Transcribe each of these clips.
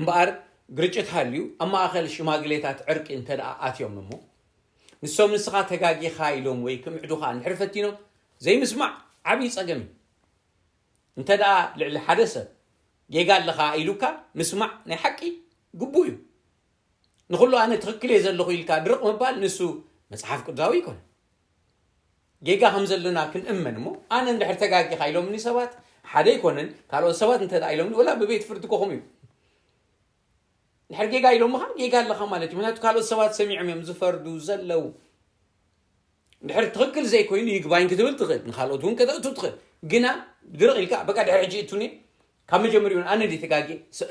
እምበኣር ግርጭት ሃልዩ ኣብ ማእኸል ሽማግሌታት ዕርቂ እንተ ደኣ ኣትዮም እሞ ንሶም ንስኻ ተጋጊኻ ኢሎም ወይ ክምዕዱኻ እንድሕር ፈቲኖም ዘይምስማዕ ዓብዪ ጸገም እዩ። እንተ ደኣ ልዕሊ ሓደ ሰብ ጌጋ ኣለኻ ኢሉካ ምስማዕ ናይ ሓቂ ግቡእ እዩ። ንኹሉ ኣነ ትኽክል እየ ዘለኹ ኢልካ ድርቕ ምባል ንሱ መጽሓፍ ቅዱሳዊ ኣይኮነን። ጌጋ ከም ዘለና ክንእመን እሞ ኣነ እንድሕር ተጋጊኻ ኢሎምኒ ሰባት ሓደ ኣይኮነን ካልኦት ሰባት እንተ ደኣ ኢሎምኒ ወላ ብቤት ፍርዲ ኮኹም እዩ ድሕር ጌጋ ኢሎምኻ ጌጋ ኣለኻ ማለት እዩ። ምክንያቱ ካልኦት ሰባት ሰሚዖም እዮም ዝፈርዱ ዘለዉ። ድሕር ትኽክል ዘይኮይኑ ይግባኝ ክትብል ትኽእል፣ ንኻልኦት እውን ከተእቱ ትኽእል። ግና ድርቕ ኢልካ በቃ ድሕር ሕጂ እቱኒ ካብ መጀመሪኡ ኣነ እንዲ ተጋጌ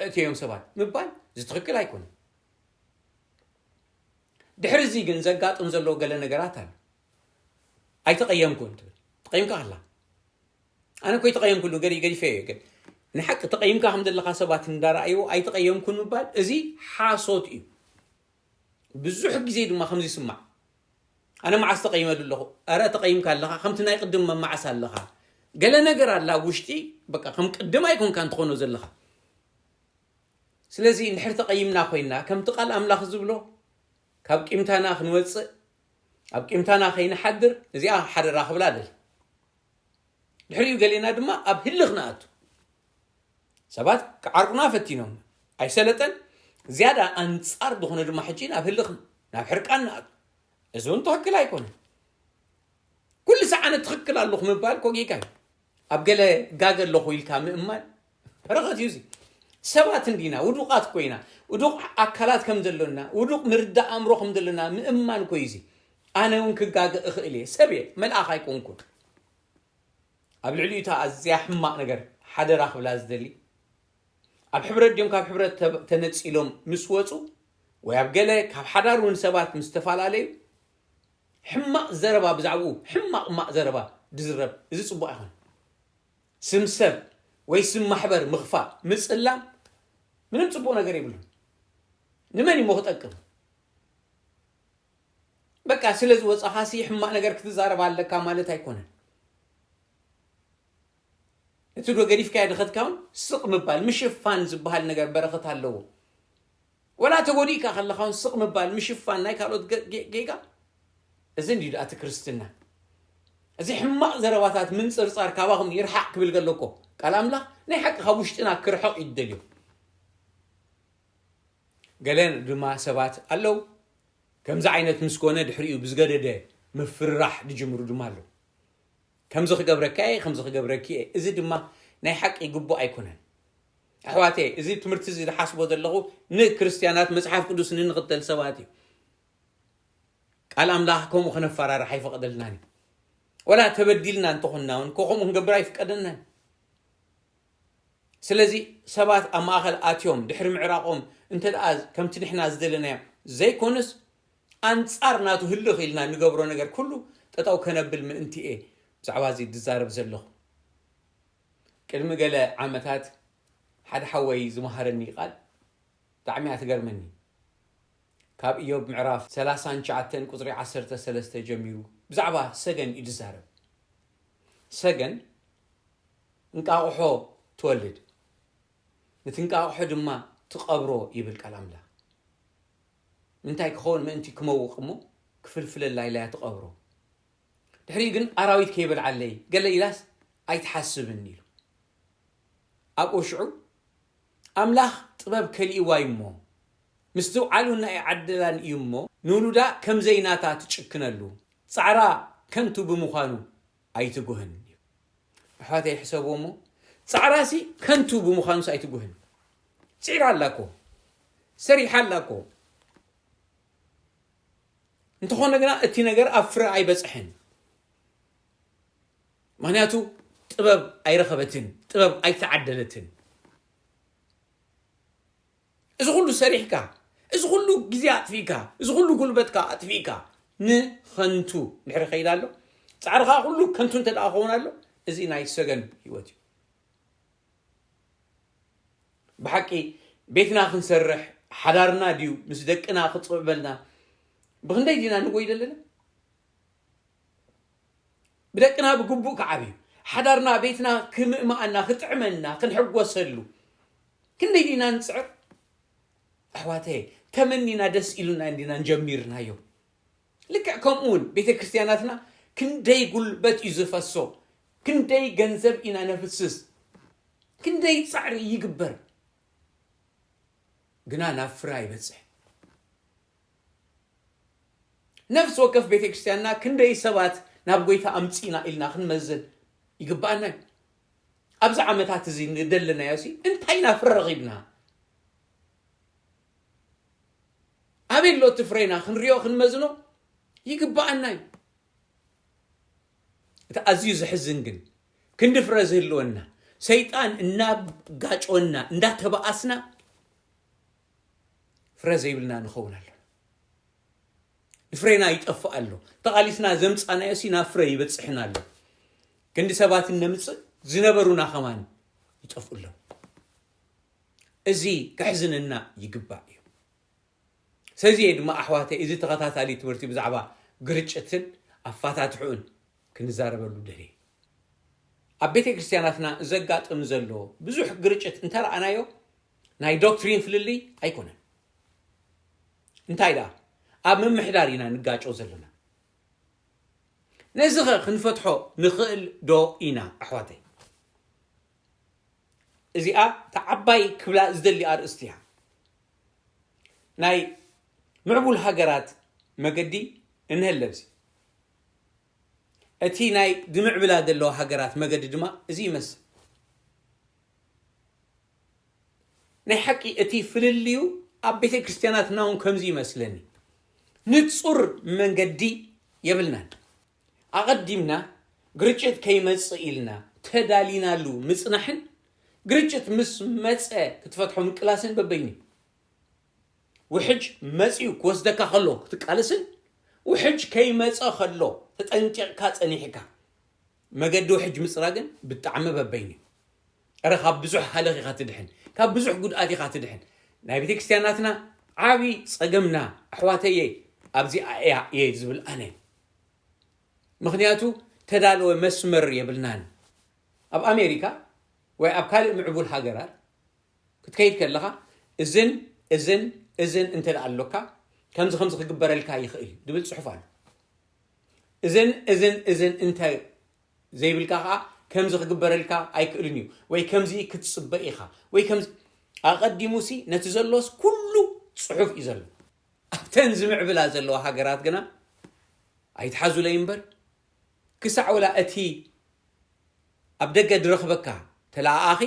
እትዮም ሰባት ምባል እዚ ትኽክል ኣይኮነን። ድሕሪ እዚ ግን ዘጋጥም ዘሎ ገለ ነገራት ኣሎ። ኣይተቐየምኩን ትብል። ተቐይምካ ኣላ። ኣነ እኮ ኣይተቐየምኩሉ ገዲ ገዲፈ እየ ግን ንሓቂ ተቐይምካ ከም ዘለኻ ሰባት እንዳረኣይዎ ኣይተቐየምኩን ምባል እዚ ሓሶት እዩ። ብዙሕ ግዜ ድማ ከምዚ ይስማዕ። ኣነ መዓስ ተቐይመሉ ኣለኹ? ኣረ ተቐይምካ ኣለኻ፣ ከምቲ ናይ ቅድም መማዓስ ኣለኻ። ገለ ነገር ኣላ ኣብ ውሽጢ በቃ ከም ቅድም ኣይኮንካ እንትኾኖ ዘለኻ። ስለዚ እንድሕር ተቐይምና ኮይና ከምቲ ቃል ኣምላኽ ዝብሎ ካብ ቂምታና ክንወፅእ ኣብ ቂምታና ከይንሓድር እዚኣ ሓደራ ክብላ ደል ድሕሪኡ ገሌና ድማ ኣብ ህልኽ ንኣቱ። ሰባት ክዓርቁና ፈቲኖም ኣይሰለጠን ዝያዳ ኣንጻር ዝኾነ ድማ ሕጂ ናብ ህልኽ ናብ ሕርቃን ንኣቱ። እዚ እውን ትኽክል ኣይኮነን። ኩሉ ሰዓነ ትኽክል ኣለኹ ምባል ኮ ጌጋ እዩ። ኣብ ገለ ጋገ ኣለኹ ኢልካ ምእማን በረኸት እዩ እዚ። ሰባት እንዲና ውዱቃት ኮይና ውዱቅ ኣካላት ከም ዘሎና ውዱቅ ምርዳእ ኣእምሮ ከም ዘለና ምእማን ኮዩ እዚ። ኣነ እውን ክጋገ እኽእል እየ ሰብ እየ መልኣኽ ኣይኮንኩን። ኣብ ልዕሊኡ እታ ኣዝያ ሕማቕ ነገር ሓደራ ክብላ ዝደሊ ኣብ ሕብረት ድዮም ካብ ሕብረት ተነጺሎም ምስ ወጹ ወይ ኣብ ገለ ካብ ሓዳር እውን ሰባት ምስ ተፈላለዩ ሕማቕ ዘረባ ብዛዕባኡ ሕማቕ ማቕ ዘረባ ድዝረብ እዚ ጽቡቕ ኣይኮን። ስም ሰብ ወይ ስም ማሕበር ምኽፋእ ምጽላም ምንም ጽቡቕ ነገር የብሉን። ንመን እሞ ክጠቅም? በቃ ስለ ዝወጻኻሲ ሕማቕ ነገር ክትዛረብ ኣለካ ማለት ኣይኮነን። እቲ ዶ ገዲፍካዮ ድኸትካ እውን ስቕ ምባል ምሽፋን ዝበሃል ነገር በረኸት ኣለዎ። ወላ ተጎዲእካ ከለኻ እውን ስቕ ምባል ምሽፋን ናይ ካልኦት ጌጋ እዚ እንዲ ዳኣቲ ክርስትና። እዚ ሕማቕ ዘረባታት ምንፅርፃር ካባኹም ይርሓቕ ክብል ከሎ እኮ ቃል ኣምላኽ ናይ ሓቂ ካብ ውሽጥና ክርሕቕ እዩ ደልዮ። ገለ ድማ ሰባት ኣለዉ ከምዚ ዓይነት ምስ ኮነ ድሕሪኡ ብዝገደደ ምፍርራሕ ድጅምሩ ድማ ኣለዉ። ከምዚ ክገብረካ እየ ከምዚ ክገብረኪ እየ። እዚ ድማ ናይ ሓቂ ግቡእ ኣይኮነን። ኣሕዋተየ እዚ ትምህርቲ እዚ ዝሓስቦ ዘለኹ ንክርስትያናት መፅሓፍ ቅዱስ ንንኽተል ሰባት እዩ። ቃል ኣምላኽ ከምኡ ክነፈራርሕ ኣይፈቕደልናን እዩ። ወላ ተበዲልና እንተኾንና እውን ከምኡ ክንገብር ኣይፍቀደልናን። ስለዚ ሰባት ኣብ ማእኸል ኣትዮም ድሕሪ ምዕራቖም እንተ ደኣ ከምቲ ንሕና ዝደለናዮ ዘይኮኑስ ኣንጻር ናቱ ህልኽ ኢልና እንገብሮ ነገር ኩሉ ጠጠው ከነብል ምእንቲ እየ ብዛዕባ እዚ ዝዛረብ ዘለኹ። ቅድሚ ገለ ዓመታት ሓደ ሓወይ ዝመሃረኒ ቃል ብጣዕሚ እያ ትገርመኒ። ካብ ኢዮብ ምዕራፍ ሰላሳን ትሽዓተን ቁፅሪ ዓሰርተ ሰለስተ ጀሚሩ ብዛዕባ ሰገን እዩ ዝዛረብ። ሰገን እንቃቑሖ ትወልድ፣ ነቲ እንቃቑሖ ድማ ትቐብሮ ይብል ቃል ኣምላኽ። ምንታይ ክኸውን ምእንቲ ክመውቕ እሞ ክፍልፍለላ ኢላ እያ ትቐብሮ። ድሕሪኡ ግን ኣራዊት ከይበልዓለይ ገለ ኢላስ ኣይትሓስብን ኢሉ። ኣብኡ ሽዑ ኣምላኽ ጥበብ ከሊእዋ እዩ እሞ ምስትውዓሉ እናኣይዓደላን እዩ እሞ ንውሉዳ ከም ዘይናታ ትጭክነሉ ጻዕራ ከንቱ ብምዃኑ ኣይትጉህን እዩ። ኣሕዋተይ ሕሰብዎ እሞ ጻዕራሲ ከንቱ ብምዃኑስ ኣይትጉህን። ጽዒራ ኣላ እኮ ሰሪሓ ኣላ እኮ እንተኾነ ግና እቲ ነገር ኣብ ፍረ ኣይበጽሐን። ምክንያቱ ጥበብ ኣይረኸበትን፣ ጥበብ ኣይተዓደለትን። እዚ ኩሉ ሰሪሕካ፣ እዚ ኩሉ ግዜ ኣጥፊእካ፣ እዚ ኩሉ ጉልበትካ ኣጥፊእካ ንኸንቱ ድሕሪ ከይዳ ኣሎ። ጻዕርኻ ኩሉ ከንቱ እንተ ደኣ ክኸውን ኣሎ፣ እዚ ናይ ሰገን ህይወት እዩ። ብሓቂ ቤትና ክንሰርሕ ሓዳርና ድዩ ምስ ደቅና ክፅብበልና ብክንደይ ዲና ንጎይ ዘለና? ብደቅና ብግቡእ ክዓብዩ ሓዳርና ቤትና ክምእማኣና ክጥዕመና ክንሕጎሰሉ ክንደይ ዲና ንፅዕር? ኣሕዋተየ፣ ተመኒና ደስ ኢሉና እንዲና ጀሚርናዮ። ልክዕ ከምኡ እውን ቤተ ክርስቲያናትና ክንደይ ጉልበት እዩ ዝፈሶ፣ ክንደይ ገንዘብ ኢና ነፍስስ፣ ክንደይ ጻዕሪ ይግበር፣ ግና ናብ ፍረ ኣይበጽሕ። ነፍሲ ወከፍ ቤተ ክርስቲያንና ክንደይ ሰባት ናብ ጎይታ ኣምጺእና ኢልና ክንመዝን ይግባኣና እዩ። ኣብዚ ዓመታት እዚ ንደለናዮ ሲ እንታይ ኢና ፍረ ረኺብና? ኣበይ ኣሎ እቲ ፍሬና ክንሪኦ ክንመዝኖ ይግባኣና እዩ። እቲ ኣዝዩ ዘሕዝን ግን ክንዲ ፍረ ዝህልወና ሰይጣን እናጋጨወና እንዳተባኣስና ፍረ ዘይብልና ንኸውን ኣለና። ንፍሬና ይጠፍእ ኣሎ። ተቓሊስና ዘምጻናዮ ሲ ናብ ፍረ ይበጽሕን ኣሎ። ክንዲ ሰባት እነምጽእ ዝነበሩና ከማን ይጠፍኡ ኣለዉ። እዚ ከሕዝነና ይግባእ እዩ። ስለዚ እየ ድማ ኣሕዋተይ እዚ ተኸታታሊ ትምህርቲ ብዛዕባ ግርጭትን ኣፋታትሕኡን ክንዛረበሉ ደልየ። ኣብ ቤተ ክርስቲያናትና ዘጋጥም ዘሎ ብዙሕ ግርጭት እንተረኣናዮ ናይ ዶክትሪን ፍልልይ ኣይኮነን። እንታይ ደኣ ኣብ ምምሕዳር ኢና ንጋጮ ዘለና። ነዚ ኸ ክንፈትሖ ንኽእል ዶ ኢና ኣሕዋተይ? እዚኣ እታ ዓባይ ክብላ ዝደሊ ኣርእስቲ እያ። ናይ ምዕቡል ሃገራት መገዲ እንሀለብሲ እቲ ናይ ዝምዕብላ ዘለዋ ሃገራት መገዲ ድማ እዚ ይመስል። ናይ ሓቂ እቲ ፍልልዩ ኣብ ቤተ ክርስቲያናትና እውን ከምዚ ይመስለኒ። ንጹር መንገዲ የብልናን። ኣቐዲምና ግርጭት ከይመጽእ ኢልና ተዳሊናሉ ምጽናሕን ግርጭት ምስ መጸ ክትፈትሖ ምቅላስን በበይኑ። ውሕጅ መጺኡ ክወስደካ ከሎ ክትቃለስን ውሕጅ ከይመጸ ከሎ ተጠንቂቕካ ጸኒሕካ መገዲ ውሕጅ ምጽራግን ብጣዕሚ በበይኑ እዩ። እረ ካብ ብዙሕ ሃለኽ ኢኻ ትድሕን፣ ካብ ብዙሕ ጉድኣት ኢኻ ትድሕን። ናይ ቤተ ክርስቲያናትና ዓቢ ጸገምና ኣሕዋተየ ኣብዚኣ እያ እየ ዝብል ኣነ። ምኽንያቱ ተዳለወ መስመር የብልናን። ኣብ ኣሜሪካ ወይ ኣብ ካልእ ምዕቡል ሃገራት ክትከይድ ከለኻ እዝን እዝን እዝን እንተ ደኣ ኣሎካ ከምዚ ከምዚ ክግበረልካ ይኽእል እዩ ድብል ጽሑፍ ኣሎ። እዝን እዝን እዝን እንተ ዘይብልካ ከዓ ከምዚ ክግበረልካ ኣይክእልን እዩ ወይ ከምዚ ክትጽበ ኢኻ ወይ ከምዚ ኣቐዲሙሲ ነቲ ዘሎስ ኩሉ ጽሑፍ እዩ ዘሎ። ኣብተን ዝምዕብላ ዘለዋ ሃገራት ግና ኣይትሓዙለይ እምበር ክሳዕ ወላ እቲ ኣብ ደገ ድረኽበካ ተለኣኣኺ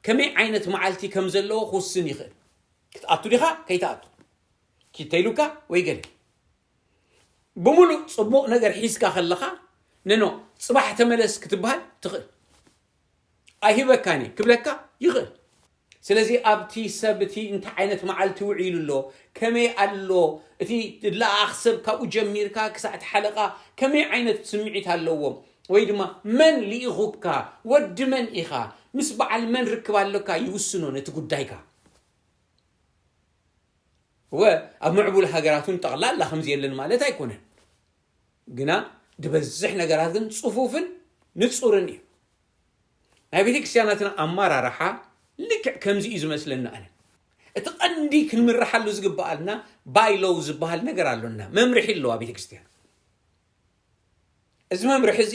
ከመይ ዓይነት መዓልቲ ከም ዘለዎ ክውስን ይኽእል። ክትኣቱ ዲኻ ከይትኣቱ ኪተይሉካ ወይ ገለ ብምሉእ ጽቡቕ ነገር ሒዝካ ከለኻ ነኖ ጽባሕ ተመለስ ክትበሃል ትኽእል። ኣይህበካን እየ ክብለካ ይኽእል። ስለዚ ኣብቲ ሰብ እቲ እንታይ ዓይነት መዓልቲ ውዒሉ ኣሎ፣ ከመይ ኣሎ፣ እቲ ዝለኣኽ ሰብ ካብኡ ጀሚርካ ክሳዕ እቲ ሓለቓ ከመይ ዓይነት ስምዒት ኣለዎም ወይ ድማ መን ልኢኹካ፣ ወዲ መን ኢኻ፣ ምስ በዓል መን ርክብ ኣሎካ ይውስኖ ነቲ ጉዳይካ። እወ ኣብ ምዕቡል ሃገራት እውን ጠቕላላ ከምዚ የለን ማለት ኣይኮነን። ግና ዝበዝሕ ነገራት ግን ጽፉፍን ንጹርን እዩ። ናይ ቤተ ክርስቲያናትና ኣመራርሓ ልክዕ ከምዚ እዩ ዝመስለኒ ኣነ። እቲ ቀንዲ ክንምርሓሉ ዝግበኣልና ባይሎው ዝበሃል ነገር ኣሎና፣ መምርሒ ኣለዋ ቤተ ክርስቲያን። እዚ መምርሒ እዚ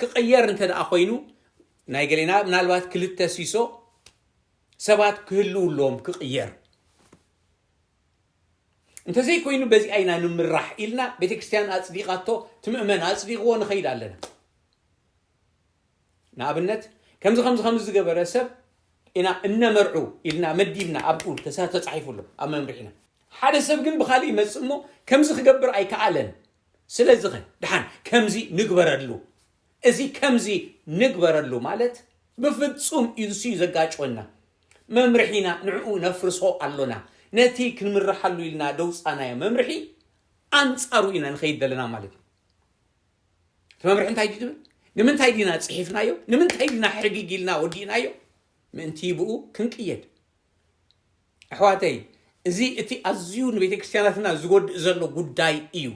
ክቕየር እንተ ደኣ ኮይኑ ናይ ገሌና ምናልባት ክልተ ሲሶ ሰባት ክህልው ኣለዎም ክቕየር። እንተዘይኮይኑ በዚኣ ኢና ንምራሕ ኢልና ቤተ ክርስቲያን ኣጽዲቓቶ፣ እቲ ምእመን ኣጽዲቕዎ ንኸይድ ኣለና። ንኣብነት ከምዚ ከምዚ ከምዚ ዝገበረ ሰብ ኢና እነመርዑ ኢልና መዲብና ኣብኡ ተሳ ተጻሒፉ ኣሎ ኣብ መምርሒና። ሓደ ሰብ ግን ብኻልእ ይመጽእ እሞ ከምዚ ክገብር ኣይከኣለን። ስለዚ ኸ ደሓን ከምዚ ንግበረሉ፣ እዚ ከምዚ ንግበረሉ ማለት ብፍጹም ኢሉሲ እዩ ዘጋጭወና። መምርሒና ንዕኡ ነፍርሶ ኣሎና። ነቲ ክንምርሓሉ ኢልና ደውጻናዮ መምርሒ ኣንጻሩ ኢና ንኸይድ ዘለና ማለት እዩ። እቲ መምርሒ እንታይ ድዩ ትብል? ንምንታይ ዲና ጽሒፍናዮ? ንምንታይ ዲና ሕጊግ ኢልና ወዲእናዮ? ምእንቲ ብኡ ክንቅየድ። ኣሕዋተይ፣ እዚ እቲ ኣዝዩ ንቤተ ክርስቲያናትና ዝጎድእ ዘሎ ጉዳይ እዩ።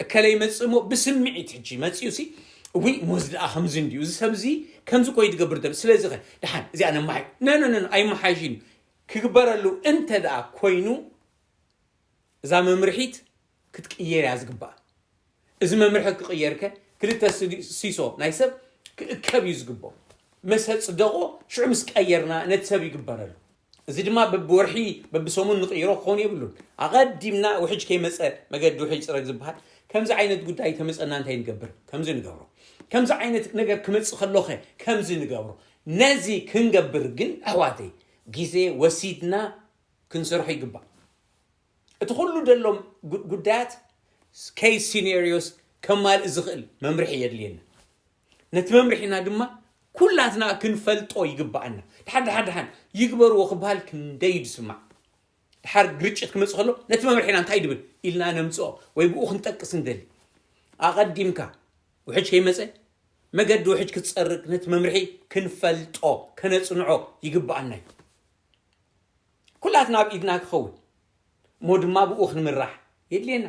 እከለ ይመጽእ እሞ ብስምዒት ሕጂ መጺኡ ሲ፣ እውይ፣ ሞዝ ደኣ ከምዚ እንድዩ፣ እዚ ሰብ እዚ ከምዚ ኮይ ዝገብር ዘሎ፣ ስለዚ ኸ ደሓን እዚኣ ነማሓይ-፣ ነ-፣ ነ-፣ ነ-፣ ኣይመሓይሽን እዩ። ክግበረሉ እንተ ደኣ ኮይኑ፣ እዛ መምርሒት ክትቅየር እያ ዝግባእ። እዚ መምርሒ ክቕየርከ ክልተ ሲሶ ናይ ሰብ ክእከብ እዩ ዝግብኦ። መሰ ጽደቆ ሽዑ ምስ ቀየርና ነቲ ሰብ ይግበረሉ። እዚ ድማ በብወርሒ በብሰሙን ንቕይሮ ክኸውን የብሉን። ኣቐዲምና ውሕጅ ከይመጸ መገዲ ውሕጅ ጽረግ ዝበሃል ከምዚ ዓይነት ጉዳይ ተመጸና እንታይ ንገብር? ከምዚ ንገብሮ። ከምዚ ዓይነት ነገር ክመጽእ ከሎኸ ከምዚ ንገብሮ። ነዚ ክንገብር ግን ኣሕዋተይ ግዜ ወሲድና ክንሰርሖ ይግባእ። እቲ ኩሉ ደሎም ጉዳያት ኬስ ሲኔሪዮስ ከማልእ ዝኽእል መምርሒ የድልየና። ነቲ መምርሒና ድማ ኩላትና ክንፈልጦ ይግባኣና። ድሓን ድሓን ድሓን ይግበርዎ ክበሃል ክንደይ እዩ ዝስማዕ። ድሓር ግርጭት ክመፅእ ከሎ ነቲ መምርሒና እንታይ ድብል ኢልና ነምፅኦ ወይ ብኡ ክንጠቅስ ንደሊ። ኣቐዲምካ ውሕጅ ከይመፀ መገዲ ውሕጅ ክትፀርግ ነቲ መምርሒ ክንፈልጦ ከነፅንዖ ይግባኣና እዩ። ኩላትና ኣብ ኢድና ክኸውን እሞ ድማ ብኡ ክንምራሕ የድልየና።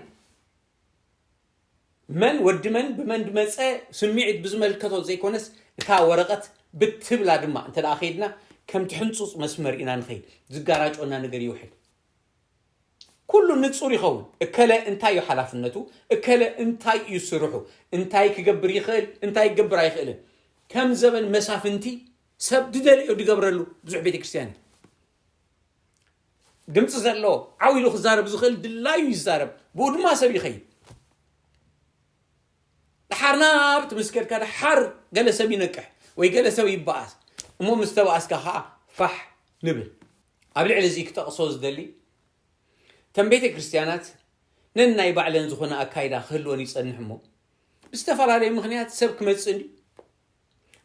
መን ወዲ መን ብመን ድመፀ ስምዒት ብዝመልከቶ ዘይኮነስ እታ ወረቐት ብትብላ ድማ እንተ ደኣ ከይድና ከምቲ ሕንፁፅ መስመር ኢና ንኸይድ። ዝጋራጮና ነገር ይውሕድ። ኩሉ ንጹር ይኸውን። እከለ እንታይ እዩ ሓላፍነቱ፣ እከለ እንታይ እዩ ስርሑ፣ እንታይ ክገብር ይኽእል፣ እንታይ ክገብር ኣይኽእልን። ከም ዘበን መሳፍንቲ ሰብ ድደለዮ ድገብረሉ ብዙሕ ቤተ ክርስቲያን እዩ። ድምፂ ዘለዎ ዓው ኢሉ ክዛረብ ዝኽእል ድላዩ ይዛረብ፣ ብኡ ድማ ሰብ ይኸይድ። ደሓር ናብቲ ምስ ከድካ ደሓር ገለ ሰብ ይነቅሕ ወይ ገለ ሰብ ይበኣስ እሞ ምስ ተበኣስካ ከዓ ፋሕ ንብል። ኣብ ልዕሊ እዚ ክጠቕሶ ዝደሊ እተን ቤተ ክርስቲያናት ነናይ ባዕለን ዝኾነ ኣካይዳ ክህልወን ይጸንሕ እሞ ብዝተፈላለየ ምኽንያት ሰብ ክመጽእ እንዲ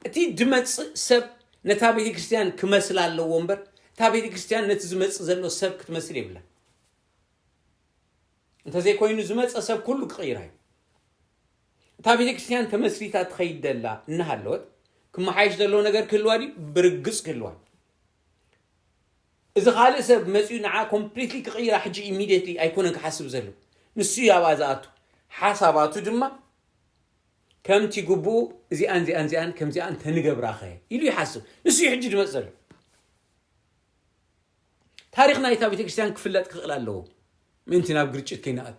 እቲ ድመጽእ ሰብ ነታ ቤተ ክርስቲያን ክመስል ኣለዎ እምበር እታ ቤተ ክርስቲያን ነቲ ዝመጽእ ዘሎ ሰብ ክትመስል የብላን። እንተዘይኮይኑ ዝመፀ ሰብ ኩሉ ክቕይራ እዩ። እታ ቤተክርስትያን ተመስሪታ ትኸይድ ደላ እናሃለወት ክመሓየሽ ዘለዎ ነገር ክህልዋ ድዩ? ብርግፅ ክህልዋ። እዚ ካልእ ሰብ መፂኡ ንዓ ኮምፕሊትሊ ክቕይራ ሕጂ ኢሚድየትሊ ኣይኮነን ክሓስብ ዘሎ። ንሱ እዩ ኣብኣ ዝኣቱ። ሓሳባቱ ድማ ከምቲ ግቡኡ እዚኣን እዚኣን እዚኣን ከምዚኣን ተንገብራኸ ኢሉ ይሓስብ። ንሱ እዩ ሕጂ ድመፅ ዘሎ። ታሪኽ ናይታ ቤተክርስትያን ክፍለጥ ክኽእል ኣለዎ። ምእንቲ ናብ ግርጭት ከይንኣቱ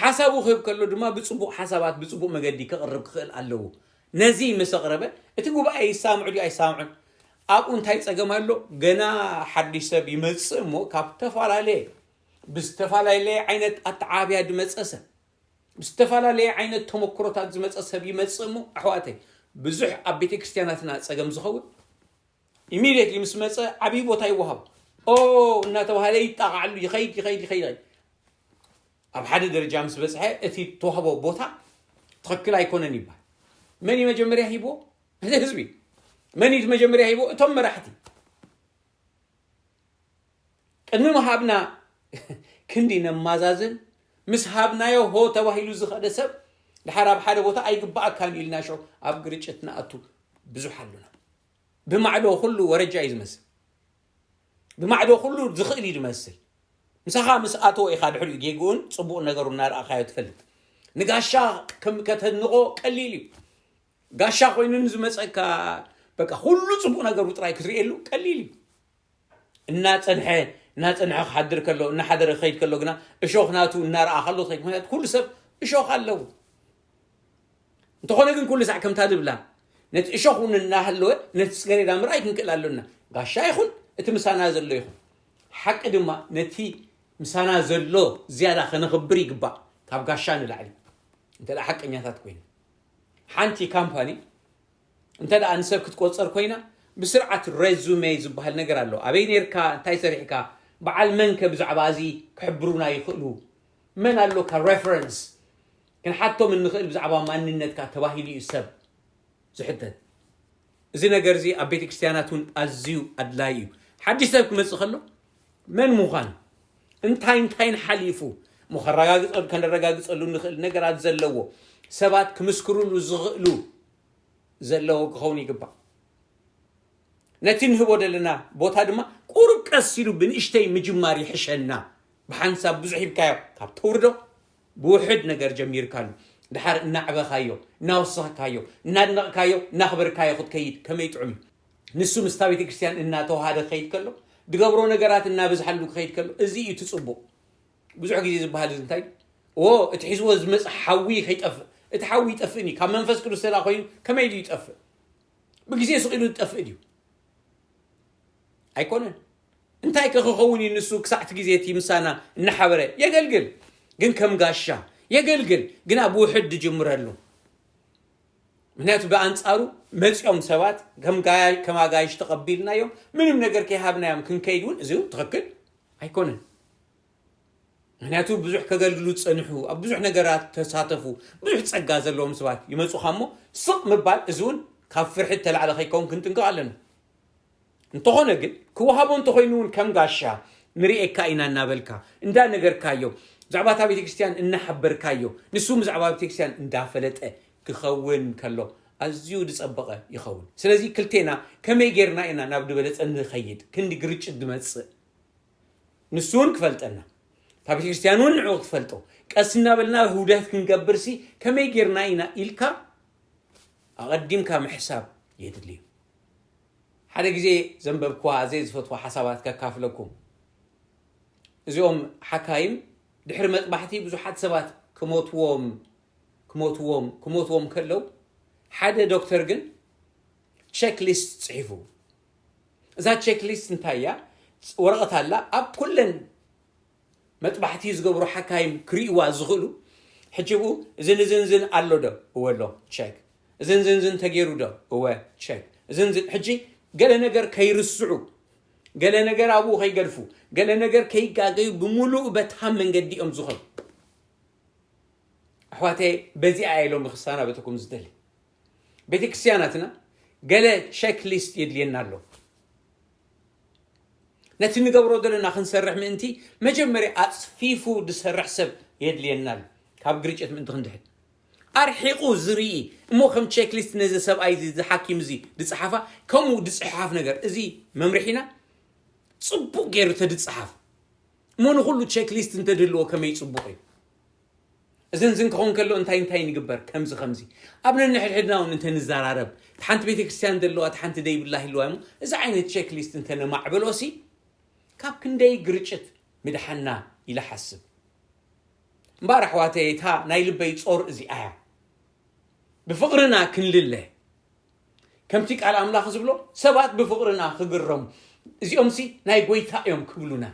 ሓሳቡ ክህብ ከሎ ድማ ብፅቡቕ ሓሳባት ብፅቡቕ መገዲ ክቕርብ ክኽእል ኣለዎ። ነዚ ምስ ኣቕረበ እቲ ጉባኤ ይሳምዑ ድዩ ኣይሳምዑን ኣብኡ እንታይ ፀገም ኣሎ? ገና ሓድሽ ሰብ ይመፅእ እሞ ካብ ዝተፈላለየ ብዝተፈላለየ ዓይነት ኣተዓብያ ዝመፀ ሰብ ብዝተፈላለየ ዓይነት ተመክሮታት ዝመፀ ሰብ ይመፅእ እሞ ኣሕዋተይ ብዙሕ ኣብ ቤተክርስትያናትና ፀገም ዝኸውን ኢሚድየትሊ ምስ መፀ ዓብዪ ቦታ ይወሃብ ኦ እናተባሃለ ይጣቃዓሉ ይኸይድ ይኸይድ ይኸይድ ይኸይድ። ኣብ ሓደ ደረጃ ምስ በፅሐ እቲ ተዋህቦ ቦታ ትኽክል ኣይኮነን ይበሃል። መን እዩ መጀመርያ ሂቦ? እቲ ህዝቢ። መን እዩ መጀመርያ ሂቦ? እቶም መራሕቲ። ቅድሚ ምሃብና ክንዲ ነማዛዝን ምስ ሃብናዮ ሆ ተባሂሉ ዝኸደ ሰብ ድሓር ኣብ ሓደ ቦታ ኣይግባኣካን ኢልና ሽዑ ኣብ ግርጭት ንኣቱ ብዙሕ ኣሉና። ብማዕዶ ኩሉ ወረጃ እዩ ዝመስል። ብማዕዶ ኩሉ ዝኽእል እዩ ዝመስል። ምሳኻ ምስ ኣተወ ኢኻ ድሕሪኡ ጌግኡን ፅቡቕ ነገሩ እናረኣኻዮ ትፈልጥ። ንጋሻ ከም ከተድንቖ ቀሊል እዩ። ጋሻ ኮይኑ ንዝመፀካ በቃ ኩሉ ፅቡቕ ነገሩ ጥራይ ክትርእየሉ ቀሊል እዩ። እናፀንሐ እናፀንሐ ክሓድር ከሎ እናሓደረ ክኸይድ ከሎ ግና እሾኽ ናቱ እናረኣ ከሎ ትኸይድ ምክንያቱ ኩሉ ሰብ እሾኽ ኣለዎ። እንተኾነ ግን ኩሉ ሳዕ ከምታ ዝብላ ነቲ እሾኽ እውን እናሃለወ ነቲ ፅገሬዳ ምርኣይ ክንክእል ኣሎና። ጋሻ ይኹን እቲ ምሳና ዘሎ ይኹን ሓቂ ድማ ነቲ ምሳና ዘሎ ዝያዳ ከነኽብር ይግባእ ካብ ጋሻ ንላዕሊ እንተ ሓቀኛታት ኮይና ሓንቲ ካምፓኒ እንተ ደኣ ንሰብ ክትቆፀር ኮይና ብስርዓት ሬዙሜ ዝበሃል ነገር ኣሎ። ኣበይ ነርካ? እንታይ ሰሪሕካ? በዓል መንከ ብዛዕባ እዚ ክሕብሩና ይኽእሉ? መን ኣሎካ ሬፈረንስ? ክንሓቶም እንኽእል ብዛዕባ ማንነትካ ተባሂሉ እዩ ሰብ ዝሕተት። እዚ ነገር እዚ ኣብ ቤተ ክርስቲያናት እውን ኣዝዩ ኣድላይ እዩ። ሓድሽ ሰብ ክመፅእ ከሎ መን ምዃን እንታይ እንታይን ሓሊፉ እሞ ከረጋግፀሉ ከነረጋግፀሉ ንኽእል ነገራት ዘለዎ ሰባት ክምስክሩሉ ዝኽእሉ ዘለዎ ክኸውን ይግባእ። ነቲ ንህቦ ዘለና ቦታ ድማ ቁሩብ ቀስ ኢሉ ብንእሽተይ ምጅማር ይሕሸና። ብሓንሳብ ብዙሕ ሂብካዮ ካብ ተውርዶ ብውሕድ ነገር ጀሚርካሉ ድሓር እናዕበኻዮ እናወሰኽካዮ እናድነቕካዮ እናኽበርካዮ ክትከይድ ከመይ ጥዑም እዩ። ንሱ ምስታ ቤተ ክርስቲያን እናተዋሃደ ክኸይድ ከሎ ድገብሮ ነገራት እናበዝሓሉ ክኸይድ ከሎ፣ እዚ እዩ እቲ ጽቡቕ። ብዙሕ ግዜ ዝበሃል እዚ እንታይ? ዎ፣ እቲ ሒዝዎ ዝመጽእ ሓዊ ከይጠፍእ። እቲ ሓዊ ይጠፍእን እዩ። ካብ መንፈስ ቅዱስ ተላ ኮይኑ ከመይ ድዩ ይጠፍእ? ብግዜ ስቕ ኢሉ ዝጠፍእ ድዩ? ኣይኮነን። እንታይ ከ ክኸውን እዩ? ንሱ ክሳዕቲ ግዜ እቲ ምሳና እናሓበረ የገልግል። ግን ከም ጋሻ የገልግል። ግና ብውሕድ ድጅምረሉ። ምክንያቱ ብኣንጻሩ መጺኦም ሰባት ከም ጋያ-፣ ከም ኣጋይሽ ተቐቢልናዮም፣ ምንም ነገር ከይሃብናዮም ክንከይድ እውን እዚ እውን ትኽክል ኣይኮነን። ምክንያቱ ብዙሕ ከገልግሉ ዝጸንሑ፣ ኣብ ብዙሕ ነገራት ተሳተፉ፣ ብዙሕ ጸጋ ዘለዎም ሰባት ይመጹኻ እሞ ስቕ ምባል እዚ እውን ካብ ፍርሒ እተላዕለ ከይከውን ክንጥንቀቕ ኣለና። እንተኾነ ግን ክወሃቦ እንተኾይኑ እውን ከም ጋሻ ንርእየካ ኢና እናበልካ እንዳነገርካዮ፣ ብዛዕባ እታ ቤተክርስትያን እናሓበርካዮ፣ ንሱ ብዛዕባ ቤተክርስትያን እንዳፈለጠ ክኸውን ከሎ ኣዝዩ ዝጸበቐ ይኸውን። ስለዚ ክልቴና ከመይ ጌርና ኢና ናብ ዝበለጸ ንኸይድ? ክንዲ ግርጭት ዝመጽእ ንሱ እውን ክፈልጠና፣ እታ ቤተክርስትያን እውን ንዕኡ ክትፈልጦ፣ ቀስ እናበልና ህውደት ክንገብርሲ ከመይ ጌርና ኢና ኢልካ ኣቐዲምካ ምሕሳብ የድሊ እዩ። ሓደ ግዜ ዘንበብክዋ ኣዘየ ዝፈትዋ ሓሳባት ከካፍለኩም። እዚኦም ሓካይም ድሕሪ መጥባሕቲ ብዙሓት ሰባት ክሞትዎም፣ ክሞትዎም፣ ክሞትዎም ከለዉ፣ ሓደ ዶክተር ግን ቸክሊስት ጽሒፉ። እዛ ቸክሊስት እንታይ እያ? ወረቐት ኣላ። ኣብ ኩለን መጥባሕቲ ዝገብሩ ሓካይም ክርእይዋ ዝኽእሉ። ሕጂ ብኡ እዝን እዝን እዝን ኣሎ ዶ? እወ ኣሎ፣ ቸክ። እዝን እዝን እዝን ተገይሩ ዶ? እወ፣ ቸክ። እዝን እዝን፣ ሕጂ ገለ ነገር ከይርስዑ፣ ገለ ነገር ኣብኡ ከይገድፉ፣ ገለ ነገር ከይጋገዩ ብምሉእ በታ መንገዲ እዮም ዝኸዱ። ኣሕዋተይ፣ በዚኣ እየ ሎሚ ክሰናበተኩም ዝደሊ። ቤተክርስትያናትና ገለ ቸክሊስት የድልየና ኣሎ። ነቲ ንገብሮ ዘለና ክንሰርሕ ምእንቲ መጀመርያ ኣጽፊፉ ዝሰርሕ ሰብ የድልየና ኣሎ። ካብ ግርጭት ምእንቲ ክንድሕን ኣርሒቑ ዝርኢ እሞ ከም ቸክሊስት ነዚ ሰብኣይ እዚ፣ እዚ ሓኪም እዚ ዝጸሓፋ፣ ከምኡ ዝጽሓፍ ነገር፣ እዚ መምርሒና ጽቡቕ ገይሩ ተድጸሓፍ እሞ ንኹሉ ቸክሊስት እንተድህልዎ ከመይ ጽቡቕ እዩ። እዝን ዝን ክኸውን ከሎ እንታይ እንታይ ንግበር? ከምዚ ከምዚ። ኣብ ነንሕድሕድና እውን እንተ ንዘራረብ፣ እቲ ሓንቲ ቤተክርስትያን ዘለዋ፣ እቲ ሓንቲ ደይብላ ህልዋ እሞ፣ እዚ ዓይነት ቸክሊስት እንተ ነማዕበሎሲ፣ ካብ ክንደይ ግርጭት ምድሓና ኢለ ሓስብ። እምበኣር ኣሕዋተይ፣ እታ ናይ ልበይ ጾር እዚኣ እያ። ብፍቕርና ክንልለ። ከምቲ ቃል ኣምላኽ ዝብሎ፣ ሰባት ብፍቕርና ክግረሙ። እዚኦምሲ ናይ ጐይታ እዮም ክብሉና።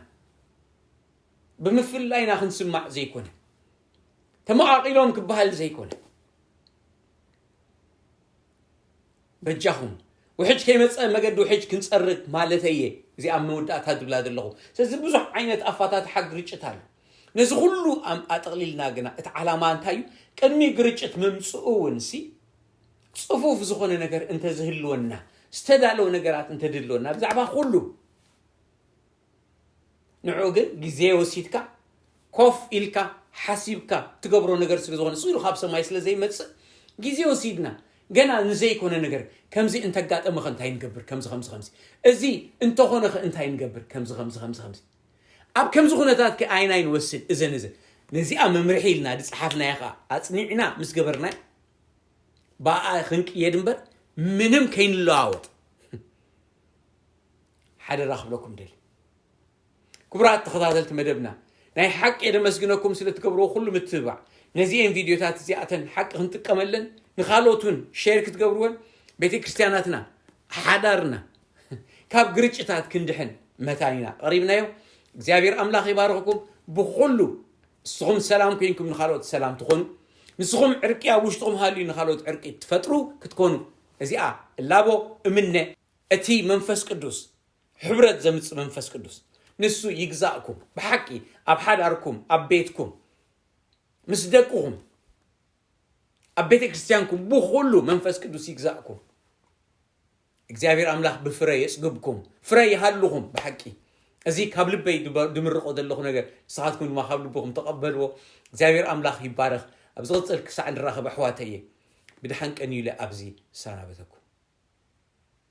ብምፍላይና ክንስማዕ ዘይኮነ፣ ተመቓቒሎም ክበሃል ዘይኮነ። በጃኹም፣ ውሕጅ ከይመጸ መገዲ ውሕጅ ክንጸርግ ማለተይ እየ። እዚኣ ኣብ መወዳእታ ዝብላ ዘለኹ። ስለዚ ብዙሕ ዓይነት ኣፋታትሓ ግርጭት ኣሎ። ነዚ ኩሉ ኣም-፣ ኣጠቕሊልና ግና እቲ ዓላማ እንታይ እዩ? ቅድሚ ግርጭት ምምጽኡ እውን ሲ ጽፉፍ ዝኾነ ነገር እንተዝህልወና፣ ዝተዳለወ ነገራት እንተድህልወና ብዛዕባ ኩሉ ንዕኡ ግን ግዜ ወሲድካ ኮፍ ኢልካ ሓሲብካ ትገብሮ ነገር ስለ ዝኾነ፣ ስቕ ኢሉ ካብ ሰማይ ስለ ዘይመጽእ፣ ግዜ ወሲድና ገና ንዘይኮነ ነገር ከምዚ እንተጋጠመኸ እንታይ ንገብር? ከምዚ፣ ከምዚ፣ ከምዚ። እዚ እንተኾነኸ እንታይ ንገብር? ከምዚ፣ ከምዚ፣ ከምዚ፣ ከምዚ። ኣብ ከምዚ ኩነታት ከ ኣይናይ ንወስድ? እዘን፣ እዘን። ነዚኣ መምርሒ ኢልና ዝጸሓፍናያ ኸኣ ኣጽኒዕና ምስ ገበርናያ፣ ብኣኣ ክንቅየድ እምበር ምንም ከይንለዋወጥ። ሓደራ ክብለኩም ደሊ። ክቡራት ተኸታተልቲ መደብና፣ ናይ ሓቂ የደመስግነኩም ስለ ትገብርዎ ኩሉ ምትብባዕ። ነዚኤን ቪድዮታት እዚኣተን ሓቂ ክንጥቀመለን፣ ንኻልኦት እውን ሼር ክትገብርወን፣ ቤተ ክርስቲያናትና፣ ሓዳርና ካብ ግርጭታት ክንድሕን መታን ኢና ቀሪብናዮ። እግዚኣብሔር ኣምላኽ ይባርኽኩም። ብኹሉ ንስኹም ሰላም ኮይንኩም ንኻልኦት ሰላም ትኾኑ። ንስኹም ዕርቂ ኣብ ውሽጥኹም ሃልዩ ንኻልኦት ዕርቂ ትፈጥሩ ክትኮኑ። እዚኣ እላቦ እምነ። እቲ መንፈስ ቅዱስ፣ ሕብረት ዘምጽእ መንፈስ ቅዱስ፣ ንሱ ይግዛእኩም። ብሓቂ ኣብ ሓዳርኩም፣ ኣብ ቤትኩም፣ ምስ ደቅኹም፣ ኣብ ቤተ ክርስቲያንኩም፣ ብኹሉ መንፈስ ቅዱስ ይግዛእኩም። እግዚኣብሔር ኣምላኽ ብፍረ የጽግብኩም፣ ፍረ ይሃልኹም። ብሓቂ እዚ ካብ ልበይ ድበ-፣ ድምርቖ ዘለኹ ነገር፣ ንስኻትኩም ድማ ካብ ልብኹም ተቐበልዎ። እግዚኣብሔር ኣምላኽ ይባረኽ። ኣብ ዝቕጽል ክሳዕ ንራኸብ ኣሕዋተየ፣ ብድሓን ቀንዩለ ኣብዚ እሰናበተኩም።